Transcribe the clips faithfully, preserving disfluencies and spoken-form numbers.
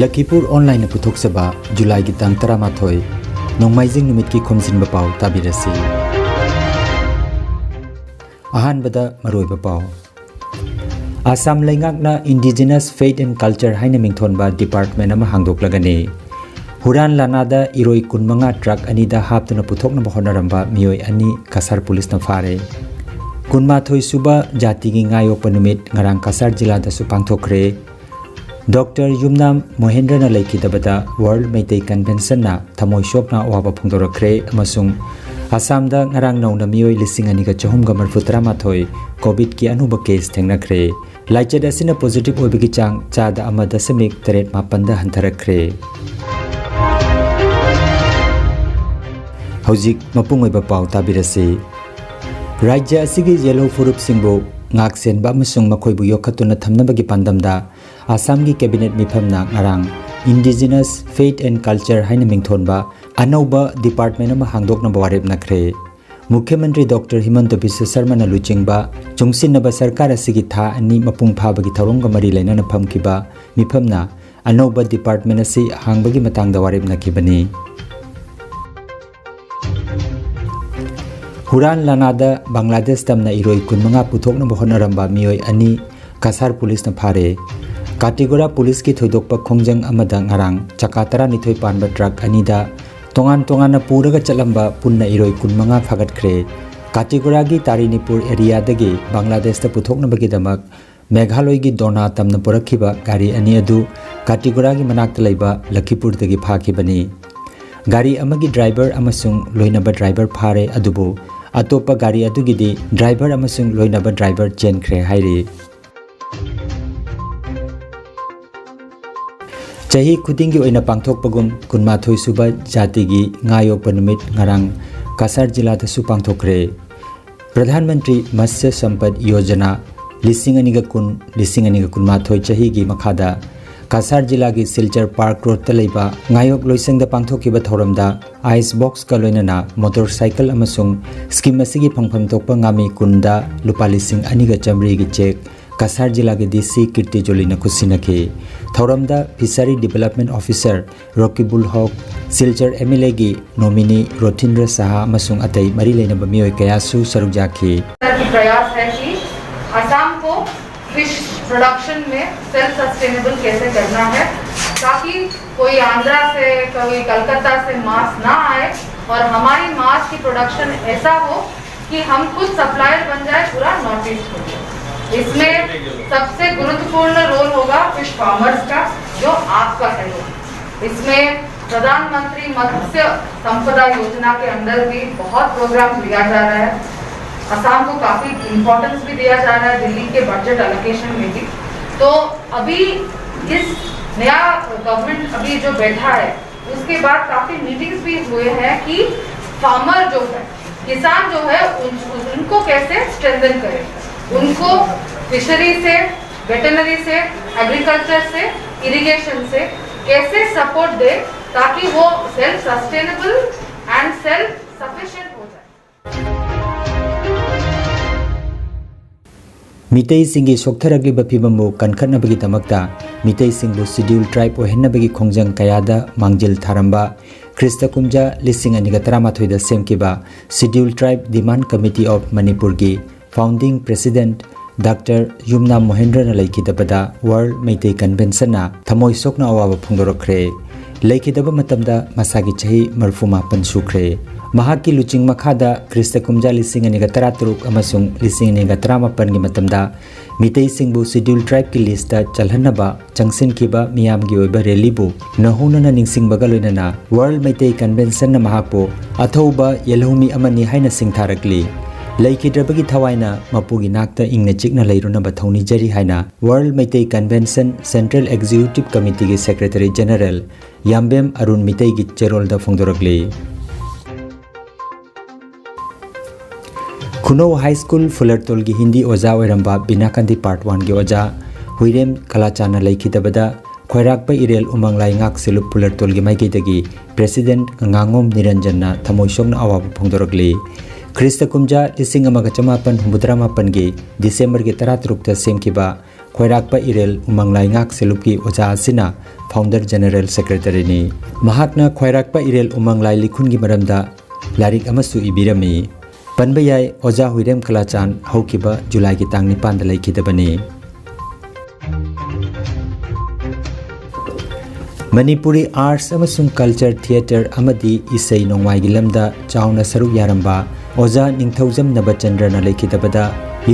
ꯂꯈꯤꯄꯨꯔ ꯑꯣꯟꯂꯥꯏꯟꯅ ꯄꯨꯊꯣꯛꯆꯕ ꯖꯨꯂꯥꯏꯒꯤ ꯇꯥꯡ ꯇꯔꯥꯃꯥꯊꯣꯏ, ꯅꯣꯡꯃꯥꯏꯖꯤꯡ ꯅꯨꯃꯤꯠꯀꯤ ꯈꯣꯝꯖꯤꯟꯕ ꯄꯥꯎ ꯇꯥꯕꯤꯔꯁꯤ꯫ ꯑꯍꯥꯟꯕꯗ ꯃꯔꯨꯑꯣꯏꯕ ꯄꯥꯎ꯫ ꯑꯁꯥꯝ ꯂꯩꯉꯥꯛꯅ Indigenous Faith and Culture ꯍꯥꯏꯅ ꯃꯤꯡꯊꯣꯟꯕ department ꯑꯃ ꯍꯥꯡꯗꯣꯛꯂꯒꯅꯤ꯫ ꯍꯨꯔꯥꯟ ꯂꯥꯅꯥꯗ ꯏꯔꯣꯏ ꯀꯨꯟꯃꯉꯥ ꯇ꯭ꯔꯛ ꯑꯅꯤꯗ ꯍꯥꯞꯇꯨꯅ ꯄꯨꯊꯣꯛꯅꯕ ꯍꯣꯠꯅꯔꯝꯕ ꯃꯤꯑꯣꯏ ꯑꯅꯤ ꯀꯁꯥꯔ ꯄꯨꯂꯤꯁꯅ ꯐꯥꯔꯦ꯫ ꯀꯨꯟꯃꯥꯊꯣꯏ ꯁꯨꯕ ꯖꯥꯇꯤꯒꯤ ꯉꯥ ꯌꯣꯛꯄ ꯅꯨꯃꯤꯠ ꯉꯔꯥꯡ ꯀꯁꯥꯔ ꯖꯤꯂꯥꯗꯁꯨ ꯄꯥꯡꯊꯣꯛꯈ꯭ꯔꯦ꯫ ꯗꯣꯛꯇꯔ ꯌꯨꯝꯅꯥꯝ ꯃꯣꯍꯦꯟꯗ꯭ꯔꯅ ꯂꯩꯈꯤꯗꯕꯗ World ꯃꯩꯇꯩ Conventionꯅ ꯊꯃꯣꯏ ꯁꯣꯛꯅ ꯑꯋꯥꯕ ꯐꯣꯡꯗꯣꯔꯛꯈ꯭ꯔꯦ ꯑꯃꯁꯨꯡ ꯑꯁꯥꯝꯗ ꯉꯔꯥꯡ ꯅꯧꯅ ꯃꯤꯑꯣꯏ ꯂꯤꯁꯤꯡ ꯑꯅꯤꯒ ꯆꯍꯨꯝꯒ ꯃꯔꯤꯐꯨ ꯇꯔꯥꯃꯥꯊꯣꯏ COVIDꯀꯤ ꯑꯅꯧꯕ case ꯊꯦꯡꯅꯈ꯭ꯔꯦ꯫ ꯂꯥꯏꯆꯠ ꯑꯁꯤꯅ positive ꯑꯣꯏꯕꯒꯤ ꯆꯥꯡ ꯆꯥꯗ ꯑꯃ ꯗꯁꯃꯤꯛ ꯇꯔꯦꯠ ꯃꯥꯄꯟꯗ ꯍꯟꯊꯔꯛꯈ꯭ꯔꯦ꯫ ꯍꯧꯖꯤꯛ ꯃꯄꯨꯡ ꯑꯣꯏꯕ ꯄꯥꯎ ꯇꯥꯕꯤꯔꯁꯤ꯫ ꯔꯥꯖ꯭ꯌ ꯑꯁꯤꯒꯤ ꯌꯦꯜꯍꯧ ꯐꯨꯔꯨꯞꯁꯤꯡꯕꯨ ꯉꯥꯛꯁꯦꯟꯕ ꯑꯃꯁꯨꯡ ꯃꯈꯣꯏꯕꯨ ꯌꯣꯛꯈꯠꯇꯨꯅ ꯊꯝꯅꯕꯒꯤ ꯄꯥꯟꯗꯝꯗ ꯑꯁꯥꯝꯒꯤ cabinet ꯃꯤꯐꯝꯅ ꯉꯔꯥꯡ Indigenous Faith and Culture ꯍꯥꯏꯅ ꯃꯤꯡꯊꯣꯟꯕ ꯑꯅꯧꯕ department ꯑꯃ ꯍꯥꯡꯗꯣꯛꯅꯕ ꯋꯥꯔꯦꯞꯅꯈ꯭ꯔꯦ꯫ ꯃꯨꯈ꯭ꯌ ꯃꯟꯇ꯭ꯔꯤ ꯗꯣꯛꯇꯔ ꯍꯤꯃꯟꯇ ꯕꯤꯁ꯭ꯋ ꯁꯔꯃꯅ ꯂꯨꯆꯤꯡꯕ ꯆꯨꯡꯁꯤꯟꯅꯕ ꯁꯔꯀꯥꯔ ꯑꯁꯤꯒꯤ ꯊꯥ ꯑꯅꯤ ꯃꯄꯨꯡ ꯐꯥꯕꯒꯤ ꯊꯧꯔꯝꯒ ꯃꯔꯤ ꯂꯩꯅꯅ ꯐꯝꯈꯤꯕ ꯃꯤꯐꯝꯅ ꯑꯅꯧꯕ department ꯑꯁꯤ ꯍꯥꯡꯕꯒꯤ ꯃꯇꯥꯡꯗ ꯋꯥꯔꯦꯞꯅꯈꯤꯕꯅꯤ꯫ ꯍꯨꯔꯥꯟ ꯂꯥꯅꯥꯗ ꯕꯪꯒ꯭ꯂꯥꯗꯦꯁ ꯇꯝꯅ ꯏꯔꯣꯏ ꯀꯨꯟꯃꯉꯥ ꯄꯨꯊꯣꯛꯅꯕ ꯍꯣꯠꯅꯔꯝꯕ ꯃꯤꯑꯣꯏ ꯑꯅꯤ ꯀꯁꯥꯔ ꯄꯨꯂꯤꯁꯅ ꯐꯥꯔꯦ꯫ ꯀꯥꯇꯤꯒꯣꯔꯥ ꯄꯨꯂꯤꯁꯀꯤ ꯊꯣꯏꯗꯣꯛꯄ ꯈꯣꯡꯖꯪ ꯑꯃꯗ ꯉꯔꯥꯡ ꯆꯀꯥ ꯇꯔꯥꯅꯤꯊꯣꯏ ꯄꯥꯟꯕ ꯇ꯭ꯔꯛ ꯑꯅꯤꯗ ꯇꯣꯉꯥꯟ ꯇꯣꯉꯥꯟꯅ ꯄꯨꯔꯒ ꯆꯠꯂꯝꯕ ꯄꯨꯟꯅ ꯏꯔꯣꯏ ꯀꯨꯟꯃꯉꯥ ꯐꯥꯒꯠꯈ꯭ꯔꯦ꯫ ꯀꯥꯇꯤꯒꯣꯔꯥꯒꯤ ꯇꯥꯔꯤꯅꯤꯄꯨꯔ ꯑꯦꯔꯤꯌꯥꯗꯒꯤ ꯕꯪꯒ꯭ꯂꯥꯗꯦꯁꯇ ꯄꯨꯊꯣꯛꯅꯕꯒꯤꯗꯃꯛ ꯃꯦꯘꯥꯂꯣꯏꯒꯤ ꯗꯣꯅꯥ ꯇꯝꯅ ꯄꯨꯔꯛꯈꯤꯕ ꯒꯥꯔꯤ ꯑꯅꯤ ꯑꯗꯨ ꯀꯥꯇꯤꯒꯣꯔꯥꯒꯤ ꯃꯅꯥꯛꯇ ꯂꯩꯕ ꯂꯈꯤꯄꯨꯔꯗꯒꯤ ꯐꯥꯈꯤꯕꯅꯤ꯫ ꯒꯥꯔꯤ ꯑꯃꯒꯤ ꯗ꯭ꯔꯥꯏꯚꯔ ꯑꯃꯁꯨꯡ ꯂꯣꯏꯅꯕ ꯗ꯭ꯔꯥꯏꯚꯔ ꯐꯥꯔꯦ, ꯑꯗꯨꯕꯨ ꯑꯇꯣꯞꯄ ꯒꯥꯔꯤ ꯑꯗꯨꯒꯤꯗꯤ ꯗ꯭ꯔꯥꯏꯚꯔ ꯑꯃꯁꯨꯡ ꯂꯣꯏꯅꯕ ꯗ꯭ꯔꯥꯏꯚꯔ ꯆꯦꯟꯈ꯭ꯔꯦ ꯍꯥꯏꯔꯤ꯫ ꯆꯍꯤ ꯈꯨꯗꯤꯡꯒꯤ ꯑꯣꯏꯅ ꯄꯥꯡꯊꯣꯛꯄꯒꯨꯝ ꯀꯨꯟꯃꯥꯊꯣꯏ ꯁꯨꯕ ꯖꯥꯇꯤꯒꯤ ꯉꯥ ꯌꯣꯛꯄ ꯅꯨꯃꯤꯠ ꯉꯔꯥꯡ ꯀꯁꯥꯔ ꯖꯤꯂꯥꯗꯁꯨ ꯄꯥꯡꯊꯣꯛꯈ꯭ꯔꯦ꯫ ꯄ꯭ꯔꯙꯥꯟ ꯃꯟꯇ꯭ꯔꯤ ꯃꯠꯁ꯭ꯌ ꯁꯝꯄꯗ ꯌꯣꯖꯅꯥ ꯂꯤꯁꯤꯡ ꯑꯅꯤꯒ ꯀꯨꯟ, ꯂꯤꯁꯤꯡ ꯑꯅꯤꯒ ꯀꯨꯟꯃꯥꯊꯣꯏ ꯆꯍꯤꯒꯤ ꯃꯈꯥꯗ ꯀꯁꯥꯔ ꯖꯤꯂꯥꯒꯤ ꯁꯤꯜꯆꯔ ꯄꯥꯔꯛ ꯔꯣꯗꯇ ꯂꯩꯕ ꯉꯥꯌꯣꯛ ꯂꯣꯏꯁꯪꯗ ꯄꯥꯡꯊꯣꯛꯈꯤꯕ ꯊꯧꯔꯝꯗ ice boxꯀ ꯂꯣꯏꯅꯅ motorcycle ꯑꯃꯁꯨꯡ scheme ꯑꯁꯤꯒꯤ ꯐꯪꯐꯝ ꯊꯣꯛꯄ ꯉꯥꯃꯤ ꯀꯨꯟꯗ ꯂꯨꯄꯥ ꯂꯤꯁꯤꯡ ꯑꯅꯤꯒ ꯆꯥꯃꯔꯤꯒꯤ cheque ꯀꯁꯥꯔ ꯖꯤꯂꯥꯒꯤ ꯗꯤ ꯁꯤ ꯀꯤꯔꯇꯤ ꯖꯣꯂꯤꯅ ꯈꯨꯠꯁꯤꯟꯅꯈꯤ꯫ ꯊꯧꯔꯝꯗ fishery development officer Rokibul Hoque, Silchar M L ꯑꯦꯒꯤ ꯅꯣꯃꯤꯅꯤ ꯔꯣꯊꯤꯟꯗ꯭ꯔ ꯁꯍꯥ ꯑꯃꯁꯨꯡ ꯑꯇꯩ ꯃꯔꯤ ꯂꯩꯅꯕ ꯃꯤꯑꯣꯏ ꯀꯌꯥꯁꯨ ꯁꯔꯨꯛ ꯌꯥꯈꯤ꯫ की प्रयास है कि असम को फिश प्रोडक्शन में सेल्फ सस्टेनेबल कैसे करना है, ताकि कोई आंध्रा से, कोई कलकत्ता से मांस ना आए और हमारी मांस की प्रोडक्शन ऐसा हो कि हम खुद सप्लायर बन जाए पूरा नॉर्थ ईस्ट को। इसमें सबसे गुरुत्वपूर्ण रोल होगा फिश फार्मर्स का, जो आपका है। इसमें प्रधानमंत्री मत्स्य संपदा योजना के अंदर भी बहुत प्रोग्राम लिया जा रहा है। असम को काफ़ी इम्पोर्टेंस भी दिया जा रहा है दिल्ली के बजट अलोकेशन में भी। तो अभी इस नया गवर्नमेंट अभी जो बैठा है, उसके बाद काफ़ी मीटिंग्स भी हुए हैं कि फार्मर जो है, किसान जो है, उन, उनको कैसे स्ट्रेंथन करें, उनको फिशरी से, वेटरनरी से, एग्रीकल्चर से, इरिगेशन से कैसे सपोर्ट दे, ताकि वो self sustainable and self sufficient हो जाए। ꯃꯤꯇꯩꯁꯤꯡꯒꯤ ꯁꯣꯛꯊꯔꯛꯂꯤꯕ ꯐꯤꯕꯝꯕꯨ ꯀꯟꯈꯠꯅꯕꯒꯤꯗꯃꯛꯇ ꯃꯤꯇꯩꯁꯤꯡꯕꯨ ꯁꯤꯗ꯭ꯌꯨꯜ ꯇ꯭ꯔꯥꯏꯕ ꯑꯣꯏꯍꯟꯅꯕꯒꯤ ꯈꯣꯡꯖꯪ ꯀꯌꯥꯗ ꯃꯥꯡꯖꯤꯜ ꯊꯥꯔꯝꯕ, ꯈ꯭ꯔꯤꯁꯇ ꯀꯨꯝꯖꯥ ꯂꯤꯁꯤꯡ ꯑꯅꯤꯒ ꯇꯔꯥꯃꯥꯊꯣꯏꯗ ꯁꯦꯝꯈꯤꯕ ꯁꯤꯗ꯭ꯌꯨꯜ ꯇ꯭ꯔꯥꯏꯕ ꯗꯤꯃꯥꯟꯗ ꯀꯃꯤꯇꯤ ꯑꯣꯐ ꯃꯅꯤꯄꯨꯔꯒꯤ ꯐꯥꯎꯟꯗꯤꯡ ꯄ꯭ꯔꯦꯁꯤꯗꯦꯟꯠ ꯗꯥꯛꯇꯔ ꯌꯨꯝꯅꯥꯝ ꯃꯣꯍꯦꯟꯗ꯭ꯔꯅ ꯂꯩꯈꯤꯗꯕꯗ ꯋꯥꯔꯜꯗ ꯃꯩꯇꯩ ꯀꯟꯚꯦꯟꯁꯟꯅ ꯊꯃꯣꯏ ꯁꯣꯛꯅ ꯑꯋꯥꯕ ꯐꯣꯡꯗꯣꯔꯛꯈ꯭ꯔꯦ꯫ ꯂꯩꯈꯤꯗꯕ ꯃꯇꯝꯗ ꯃꯁꯥꯒꯤ ꯆꯍꯤ ꯃꯔꯤꯐꯨ ꯃꯥꯄꯟ ꯁꯨꯈ꯭ꯔꯦ꯫ ꯃꯍꯥꯛꯀꯤ ꯂꯨꯆꯤꯡ ꯃꯈꯥꯗ ꯈ꯭ꯔꯤꯁꯇ ꯀꯨꯝꯖꯥ ꯂꯤꯁꯤꯡ ꯑꯅꯤꯒ ꯇꯔꯥꯇꯔꯨꯛ ꯑꯃꯁꯨꯡ ꯂꯤꯁꯤꯡ ꯑꯅꯤꯒ ꯇꯔꯥꯃꯥꯄꯟꯒꯤ ꯃꯇꯝꯗ ꯃꯤꯇꯩꯁꯤꯡꯕꯨ ꯁꯤꯗ꯭ꯌꯨꯜ ꯇ꯭ꯔꯥꯏꯕꯀꯤ ꯂꯤꯁꯇ ꯆꯜꯍꯟꯅꯕ ꯆꯪꯁꯤꯟꯈꯤꯕ ꯃꯤꯌꯥꯝꯒꯤ ꯑꯣꯏꯕ ꯔꯦꯂꯤꯕꯨ ꯅꯧꯍꯧꯅꯅ ꯅꯤꯡꯁꯤꯡꯕꯒ ꯂꯣꯏꯅꯅ ꯋꯥꯔꯜꯗ ꯃꯩꯇꯩ ꯀꯟꯚꯦꯟꯁꯟꯅ ꯃꯍꯥꯛꯄꯨ ꯑꯊꯧꯕ ꯌꯦꯜꯍꯧꯃꯤ ꯑꯃꯅꯤ ꯍꯥꯏꯅ ꯁꯤꯡꯊꯥꯔꯛꯂꯤ꯫ ꯂꯩꯈꯤꯗ꯭ꯔꯕꯒꯤ ꯊꯋꯥꯏꯅ ꯃꯄꯨꯒꯤ ꯅꯥꯛꯇ ꯏꯪꯅ ꯆꯤꯛꯅ ꯂꯩꯔꯨꯅꯕ ꯊꯧꯅꯤꯖꯔꯤ ꯍꯥꯏꯅ ꯋꯥꯔꯜꯗ ꯃꯩꯇꯩ ꯀꯟꯚꯦꯟꯁꯟ ꯁꯦꯟꯇ꯭ꯔꯦꯜ ꯑꯦꯛꯖꯤꯀ꯭ꯌꯨꯇꯤꯕ ꯀꯃꯤꯇꯤꯒꯤ ꯁꯦꯀ꯭ꯔꯦꯇꯔꯤ ꯖꯦꯅꯔꯦꯜ ꯌꯥꯝꯕꯦꯝ ꯑꯔꯨꯟ ꯃꯤꯇꯩꯒꯤ ꯆꯦꯔꯣꯜꯗ ꯐꯣꯡꯗꯣꯔꯛꯂꯤ꯫ ꯈꯨꯅꯧ ꯍꯥꯏ ꯁ꯭ꯀꯨꯜ ꯐꯨꯂꯔꯇꯣꯜꯒꯤ ꯍꯤꯟꯗꯤ ꯑꯣꯖꯥ ꯑꯣꯏꯔꯝꯕ ꯕꯤꯅꯥꯀꯥꯟꯇꯤ ꯄꯥꯔꯠ ꯋꯥꯟꯒꯤ ꯑꯣꯖꯥ ꯍꯨꯏꯔꯦꯝ ꯀꯂꯥꯆꯥꯟꯅ ꯂꯩꯈꯤꯗꯕꯗ ꯈꯣꯏꯔꯥꯛꯄ ꯏꯔꯦꯜ ꯎꯃꯪꯂꯥꯏ ꯉꯥꯛ ꯁꯦꯜꯂꯨꯞ ꯐꯨꯂꯔꯇꯣꯜꯒꯤ ꯃꯥꯏꯀꯩꯗꯒꯤ ꯄ꯭ꯔꯦꯁꯤꯗꯦꯟꯠ ꯉꯥꯉꯣꯝ ꯅꯤꯔꯟꯖꯟꯅ ꯊꯃꯣꯏ ꯁꯣꯛꯅ ꯑꯋꯥꯕ ꯐꯣꯡꯗꯣꯔꯛꯂꯤ꯫ ꯈ꯭ꯔꯤꯁꯇ ꯀꯨꯝꯖꯥ ꯂꯤꯁꯤꯡ ꯑꯃꯒ ꯆꯃꯥꯄꯟ ꯍꯨꯝꯐꯨꯇꯔꯥ ꯃꯥꯄꯟꯒꯤ ꯗꯤꯁꯦꯝꯕꯔꯒꯤ ꯇꯔꯥꯇꯔꯨꯛꯇ ꯁꯦꯝꯈꯤꯕ ꯈ꯭ꯋꯥꯏꯔꯥꯛꯄ ꯏꯔꯦꯜ ꯎꯃꯪ ꯂꯥꯏꯉꯥꯛ ꯁꯦꯜꯂꯨꯞꯀꯤ ꯑꯣꯖꯥ ꯑꯁꯤꯅ founder general secretaryꯅꯤ꯫ ꯃꯍꯥꯛꯅ ꯈ꯭ꯋꯥꯏꯔꯥꯛꯄ ꯏꯔꯦꯜ ꯎꯃꯪ ꯂꯥꯏ ꯂꯤꯈꯨꯟꯒꯤ ꯃꯔꯝꯗ ꯂꯥꯏꯔꯤꯛ ꯑꯃꯁꯨ ꯏꯕꯤꯔꯝꯃꯤ꯫ ꯄꯟꯕ ꯌꯥꯏ, ꯑꯣꯖꯥ ꯍꯨꯏꯔꯦꯝ ꯈꯂꯥꯆꯥꯟ ꯍꯧꯈꯤꯕ ꯖꯨꯂꯥꯏꯒꯤ ꯇꯥꯡ ꯅꯤꯄꯥꯟꯗ ꯂꯩꯈꯤꯗꯕꯅꯤ꯫ ꯃꯅꯤꯄꯨꯔꯤ arts ꯑꯃꯁꯨꯡ culture, theatre ꯑꯃꯗꯤ ꯏꯁꯩ ꯅꯣꯡꯃꯥꯏꯒꯤ ꯂꯝꯗ ꯆꯥꯎꯅ ꯁꯔꯨꯛ ꯌꯥꯔꯝꯕ ꯑꯣꯖꯥ ꯅꯤꯡꯊꯧꯖꯝ ꯅꯕꯆꯟꯗ꯭ꯔꯅ ꯂꯩꯈꯤꯗꯕꯗ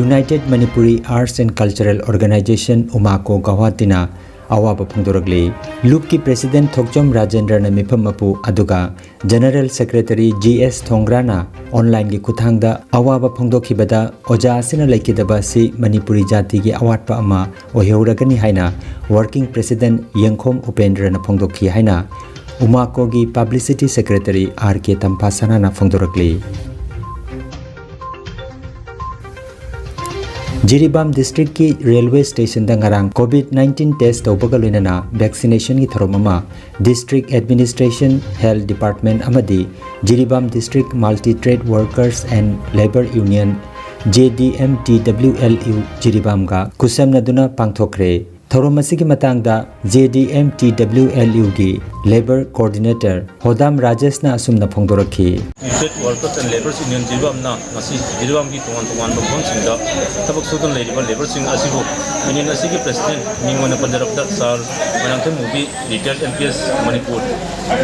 United Manipuri Arts and Cultural Organization, ꯎꯃꯥꯀꯣ ꯒꯧꯍꯥꯇꯤꯅ ꯑꯋꯥꯕ ꯐꯣꯡꯗꯣꯔꯛꯂꯤ꯫ ꯂꯨꯞꯀꯤ president ꯊꯣꯛꯆꯣꯝ ꯔꯥꯖꯦꯟꯗ꯭ꯔꯅ ꯃꯤꯐꯝ ꯃꯄꯨ ꯑꯗꯨꯒ General Secretary G S ꯊꯣꯡꯒ꯭ꯔꯥꯅ onlineꯒꯤ ꯈꯨꯠꯊꯥꯡꯗ ꯑꯋꯥꯕ ꯐꯣꯡꯗꯣꯛꯈꯤꯕꯗ ꯑꯣꯖꯥ ꯑꯁꯤꯅ ꯂꯩꯈꯤꯗꯕ ꯑꯁꯤ ꯃꯅꯤꯄꯨꯔꯤ ꯖꯥꯇꯤꯒꯤ ꯑꯋꯥꯠꯄ ꯑꯃ ꯑꯣꯏꯍꯧꯔꯒꯅꯤ ꯍꯥꯏꯅ working president ꯌꯦꯡꯈꯣꯝ ꯎꯄꯦꯟꯗ꯭ꯔꯅ ꯐꯣꯡꯗꯣꯛꯈꯤ ꯍꯥꯏꯅ ꯎꯃꯥꯀꯣꯒꯤ publicity secretary R K ꯇꯝꯐꯥꯁꯅꯥꯅ ꯐꯣꯡꯗꯣꯔꯛꯂꯤ꯫ Jiribam districtꯀꯤ railway stationꯗ ꯉꯔꯥꯡ COVID nineteen test ꯇꯧꯕꯒ ꯂꯣꯏꯅꯅ vaccinationꯒꯤ ꯊꯧꯔꯝ ꯑꯃ district administration, health department ꯑꯃꯗꯤ Jiribam District Multi Trade Workers and Labour Union, J D M T W L U ꯖꯤꯔꯤꯕꯥꯝꯒ ꯈꯨꯠꯁꯝꯅꯗꯨꯅ ꯄꯥꯡꯊꯣꯛꯈ꯭ꯔꯦ꯫ ꯊꯧꯔꯝ ꯑꯁꯤꯒꯤ ꯃꯇꯥꯡꯗ J D M T W L Uꯒꯤ labour coordinator ꯍꯣꯗꯥꯝ ꯔꯥꯖꯦꯁꯅ ꯑꯁꯨꯝꯅ ꯐꯣꯡꯗꯣꯔꯛꯈꯤ꯫ United Workers and Labourers Union ꯖꯤꯔꯤꯕꯥꯝꯅ ꯉꯁꯤ ꯖꯤꯔꯤꯕꯥꯝꯒꯤ ꯇꯣꯉꯥꯟ ꯇꯣꯉꯥꯟꯕ ꯃꯐꯝꯁꯤꯡꯗ ꯊꯕꯛ ꯁꯨꯗꯨꯅ ꯂꯩꯔꯤꯕ labourꯁꯤꯡ ꯑꯁꯤꯕꯨ union ꯑꯁꯤꯒꯤ president ꯃꯤꯡ ꯑꯣꯏꯅ ꯄꯟꯖꯔꯕꯗ ꯁꯥꯔ ꯃꯣꯏꯔꯥꯡꯊꯦꯝ ꯃꯨꯕꯤ, retired M P S Manipur,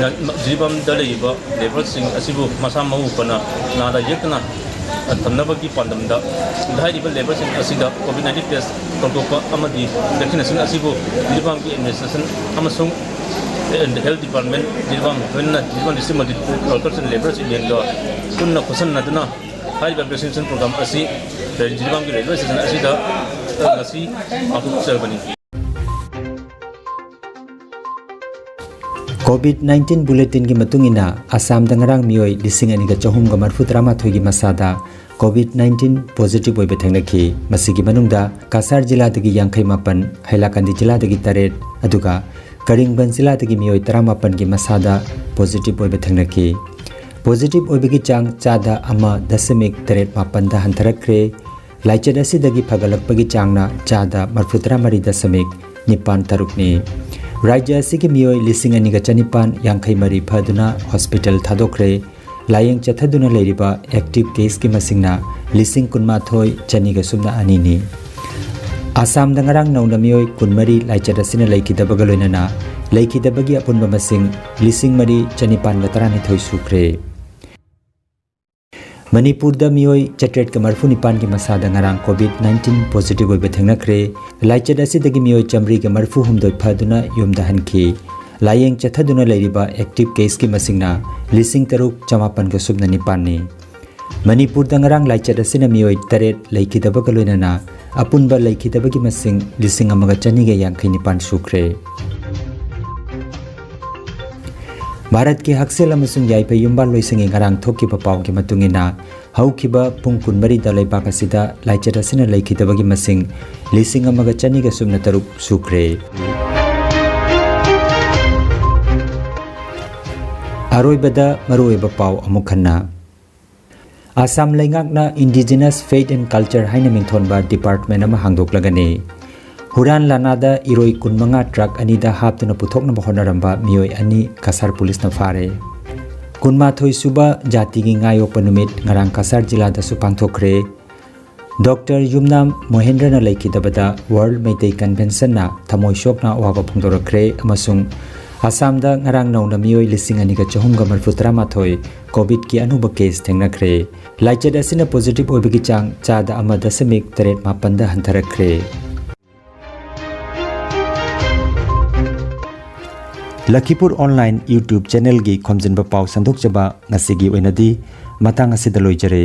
ꯅ ꯖꯤꯔꯤꯕꯥꯝꯗ ꯂꯩꯔꯤꯕ labourꯁꯤꯡ ꯑꯁꯤꯕꯨ ꯃꯁꯥ ꯃꯎ ꯐꯅ ꯅꯥꯗ ꯌꯦꯛꯇꯅ ꯊꯝꯅꯕꯒꯤ ꯄꯥꯟꯗꯝꯗ ꯍꯥꯏꯔꯤꯕ labourꯁꯤꯡ ꯑꯁꯤꯗ COVID nineteen test ꯇꯧꯊꯣꯛꯄ ꯑꯃꯗꯤ vaccination ꯑꯁꯤꯕꯨ ꯖꯤꯔꯤꯕꯥꯝꯒꯤ administration ꯑꯃꯁꯨꯡ health department, ꯖꯤꯔꯤꯕꯥꯝ ꯂꯣꯏꯅꯅ Jiribam District Multi Workers and Labourers Unionꯒ ꯄꯨꯟꯅ ꯈꯨꯠꯁꯝꯅꯗꯨꯅ ꯍꯥꯏꯔꯤꯕ vaccination program ꯑꯁꯤ ꯖꯤꯔꯤꯕꯥꯝꯒꯤ railway station ꯑꯁꯤꯗ ꯉꯁꯤ ꯄꯥꯡꯊꯣꯛꯆꯕꯅꯤ꯫ COVID nineteen bulletinꯒꯤ ꯃꯇꯨꯡ ꯏꯟꯅ ꯑꯁꯥꯝꯗ ꯉꯔꯥꯡ ꯃꯤꯑꯣꯏ ꯂꯤꯁꯤꯡ ꯑꯅꯤꯒ ꯆꯍꯨꯝꯒ ꯃꯔꯤꯐꯨ ꯇꯔꯥꯃꯥꯊꯣꯏꯒꯤ ꯃꯁꯥꯗ COVID nineteen positive ꯑꯣꯏꯕ ꯊꯦꯡꯅꯈꯤ꯫ ꯃꯁꯤꯒꯤ ꯃꯅꯨꯡꯗ ꯀꯥꯁꯥꯔ ꯖꯤꯂꯥꯗꯒꯤ ꯌꯥꯡꯈꯩ ꯃꯥꯄꯟ, ꯍꯩꯂꯥꯀꯟꯗꯤ ꯖꯤꯂꯥꯗꯒꯤ ꯇꯔꯦꯠ, ꯑꯗꯨꯒ ꯀꯔꯤꯡꯕꯟ ꯖꯤꯂꯥꯗꯒꯤ ꯃꯤꯑꯣꯏ ꯇꯔꯥꯃꯥꯄꯟꯒꯤ ꯃꯁꯥꯗ positive ꯑꯣꯏꯕ ꯊꯦꯡꯅꯈꯤ꯫ ꯄꯣꯖꯤꯇꯤꯚ ꯑꯣꯏꯕꯒꯤ ꯆꯥꯡ ꯆꯥꯗ ꯑꯃ ꯗꯁꯃꯤꯛ ꯇꯔꯦꯠ ꯃꯥꯄꯟꯗ ꯍꯟꯊꯔꯛꯈ꯭ꯔꯦ꯫ ꯂꯥꯏꯆꯠ ꯑꯁꯤꯗꯒꯤ ꯐꯒꯠꯂꯛꯄꯒꯤ ꯆꯥꯡꯅ ꯆꯥꯗ ꯃꯔꯐꯨꯇꯔꯥ ꯃꯔꯤ ꯗꯁꯃꯤꯛ ꯅꯤꯄꯥꯟ ꯇꯔꯨꯛꯅꯤ꯫ ꯔꯥꯖ꯭ꯌ ꯑꯁꯤꯒꯤ ꯃꯤꯑꯣꯏ ꯂꯤꯁꯤꯡ ꯑꯅꯤꯒ ꯆꯅꯤꯄꯥꯟ ꯌꯥꯡꯈꯩ ꯃꯔꯤ ꯐꯗꯨꯅ ꯍꯣꯁꯄꯤꯇꯥꯜ ꯊꯥꯗꯣꯛꯈ꯭ꯔꯦ꯫ ꯂꯥꯌꯦꯡ ꯆꯠꯊꯗꯨꯅ ꯂꯩꯔꯤꯕ ꯑꯦꯛꯇꯤꯚ ꯀꯦꯁꯀꯤ ꯃꯁꯤꯡꯅ ꯂꯤꯁꯤꯡ ꯀꯨꯟꯃꯥꯊꯣꯏ ꯆꯅꯤꯒ ꯁꯨꯞꯅ ꯑꯅꯤꯅꯤ꯫ ꯑꯁꯥꯝꯗ ꯉꯔꯥꯡ ꯅꯧꯅ ꯃꯤꯑꯣꯏ ꯀꯨꯟꯃꯔꯤ ꯂꯥꯏꯆꯠ ꯑꯁꯤꯅ ꯂꯩꯈꯤꯗꯕꯒ ꯂꯣꯏꯅꯅ ꯂꯩꯈꯤꯗꯕꯒꯤ ꯑꯄꯨꯟꯕ ꯃꯁꯤꯡ ꯂꯤꯁꯤꯡ ꯃꯔꯤ ꯆꯅꯤꯄꯥꯟꯒ ꯇꯔꯥꯅꯤꯊꯣꯏ ꯁꯨꯈ꯭ꯔꯦ꯫ ꯃꯅꯤꯄꯨꯔꯗ ꯃꯤꯑꯣꯏ ꯆꯥꯇ꯭ꯔꯦꯠꯀ ꯃꯔꯐꯨ ꯅꯤꯄꯥꯟꯒꯤ ꯃꯁꯥꯗ ꯉꯔꯥꯡ ꯀꯣꯚꯤꯗ ꯅꯥꯏꯟꯇꯤꯟ ꯄꯣꯖꯤꯇꯤꯚ ꯑꯣꯏꯕ ꯊꯦꯡꯅꯈ꯭ꯔꯦ꯫ ꯂꯥꯏꯆꯠ ꯑꯁꯤꯗꯒꯤ ꯃꯤꯑꯣꯏ ꯆꯥꯃꯔꯤꯒ ꯃꯔꯐꯨ ꯍꯨꯝꯗꯣꯏ ꯐꯗꯨꯅ ꯌꯨꯝꯗ ꯍꯟꯈꯤ꯫ ꯂꯥꯌꯦꯡ ꯆꯠꯊꯗꯨꯅ ꯂꯩꯔꯤꯕ ꯑꯦꯛꯇꯤꯚ ꯀꯦꯁꯀꯤ ꯃꯁꯤꯡꯅ ꯂꯤꯁꯤꯡ ꯇꯔꯨꯛ ꯆꯃꯥꯄꯟꯒ ꯁꯨꯞꯅ ꯅꯤꯄꯥꯟꯅꯤ꯫ ꯃꯅꯤꯄꯨꯔꯗ ꯉꯔꯥꯡ ꯂꯥꯏꯆꯠ ꯑꯁꯤꯅ ꯃꯤꯑꯣꯏ ꯇꯔꯦꯠ ꯂꯩꯈꯤꯗꯕꯒ ꯂꯣꯏꯅꯅ ꯑꯄꯨꯟꯕ ꯂꯩꯈꯤꯗꯕꯒꯤ ꯃꯁꯤꯡ ꯂꯤꯁꯤꯡ ꯑꯃꯒ ꯆꯅꯤꯒ ꯌꯥꯡꯈꯩ ꯅꯤꯄꯥꯟ ꯁꯨꯈ꯭ꯔꯦ꯫ ꯚꯥꯔꯠꯀꯤ ꯍꯛꯁꯦꯜ ꯑꯃꯁꯨꯡ ꯌꯥꯏꯐ ꯌꯨꯝꯕꯥꯜ ꯂꯣꯏꯁꯪꯒꯤ ꯉꯔꯥꯡ ꯊꯣꯛꯈꯤꯕ ꯄꯥꯎꯒꯤ ꯃꯇꯨꯡ ꯏꯟꯅ, ꯍꯧꯈꯤꯕ ꯄꯨꯡ ꯀꯨꯟꯃꯔꯤꯗ ꯂꯩꯕꯥꯛ ꯑꯁꯤꯗ ꯂꯥꯏꯆꯠ ꯑꯁꯤꯅ ꯂꯩꯈꯤꯗꯕꯒꯤ ꯃꯁꯤꯡ ꯂꯤꯁꯤꯡ ꯑꯃꯒ ꯆꯅꯤꯒ ꯁꯨꯞꯅ ꯇꯔꯨꯛ ꯁꯨꯈ꯭ꯔꯦ꯫ ꯑꯔꯣꯏꯕꯗ ꯃꯔꯨꯑꯣꯏꯕ ꯄꯥꯎ ꯑꯃꯨꯛ ꯍꯟꯅ꯫ ꯑꯁꯥꯝ ꯂꯩꯉꯥꯛꯅ Indigenous Faith and Culture ꯍꯥꯏꯅ ꯃꯤꯡꯊꯣꯟꯕ ꯗꯤꯄꯥꯔꯠꯃꯦꯟ ꯑꯃ ꯍꯥꯡꯗꯣꯛꯂꯒꯅꯤ꯫ ꯍꯨꯔꯥꯟ ꯂꯥꯟꯅꯥꯗ ꯏꯔꯣꯏ ꯀꯨꯟꯃꯉꯥ ꯇ꯭ꯔꯛ ꯑꯅꯤꯗ ꯍꯥꯞꯇꯨꯅ ꯄꯨꯊꯣꯛꯅꯕ ꯍꯣꯠꯅꯔꯝꯕ ꯃꯤꯑꯣꯏ ꯑꯅꯤ ꯀꯁꯥꯔ ꯄꯨꯂꯤꯁꯅ ꯐꯥꯔꯦ꯫ ꯀꯨꯟꯃꯥꯊꯣꯏ ꯁꯨꯕ ꯖꯥꯇꯤꯒꯤ ꯉꯥ ꯌꯣꯛꯄ ꯅꯨꯃꯤꯠ ꯉꯔꯥꯡ ꯀꯁꯥꯔ ꯖꯤꯂꯥꯗꯁꯨ ꯄꯥꯡꯊꯣꯛꯈ꯭ꯔꯦ꯫ ꯗꯣꯛꯇꯔ ꯌꯨꯝꯅꯥꯝ ꯃꯣꯍꯦꯟꯗ꯭ꯔꯅ ꯂꯩꯈꯤꯗꯕꯗ ꯋꯥꯔꯜꯗ ꯃꯩꯇꯩ ꯀꯟꯚꯦꯟꯁꯟꯅ ꯊꯃꯣꯏ ꯁꯣꯛꯅ ꯑꯋꯥꯕ ꯐꯣꯡꯗꯣꯔꯛꯈ꯭ꯔꯦ ꯑꯃꯁꯨꯡ ꯑꯁꯥꯝꯗ ꯉꯔꯥꯡ ꯅꯧꯅ ꯃꯤꯑꯣꯏ ꯂꯤꯁꯤꯡ ꯑꯅꯤꯒ ꯆꯍꯨꯝꯒ ꯃꯔꯐꯨ ꯇꯔꯥꯃꯥꯊꯣꯏ ꯀꯣꯚꯤꯗꯀꯤ ꯑꯅꯧꯕ ꯀꯦꯁ ꯊꯦꯡꯅꯈ꯭ꯔꯦ꯫ ꯂꯥꯏꯆꯠ ꯑꯁꯤꯅ ꯄꯣꯖꯤꯇꯤꯚ ꯑꯣꯏꯕꯒꯤ ꯆꯥꯡ ꯆꯥꯗ ꯑꯃ ꯗꯁꯃꯤꯛ ꯇꯔꯦꯠ ꯃꯥꯄꯟꯗ ꯍꯟꯊꯔꯛꯈ꯭ꯔꯦ꯫ ꯂꯈꯤꯄꯨꯔ ꯑꯣꯟꯂꯥꯏꯟ YouTube ꯆꯦꯅꯦꯜꯒꯤ ꯈꯣꯝꯖꯤꯟꯕ ꯄꯥꯎ ꯁꯟꯗꯣꯛꯆꯕ ꯉꯁꯤꯒꯤ ꯑꯣꯏꯅꯗꯤ ꯃꯇꯥꯡ ꯑꯁꯤꯗ ꯂꯣꯏꯖꯔꯦ꯫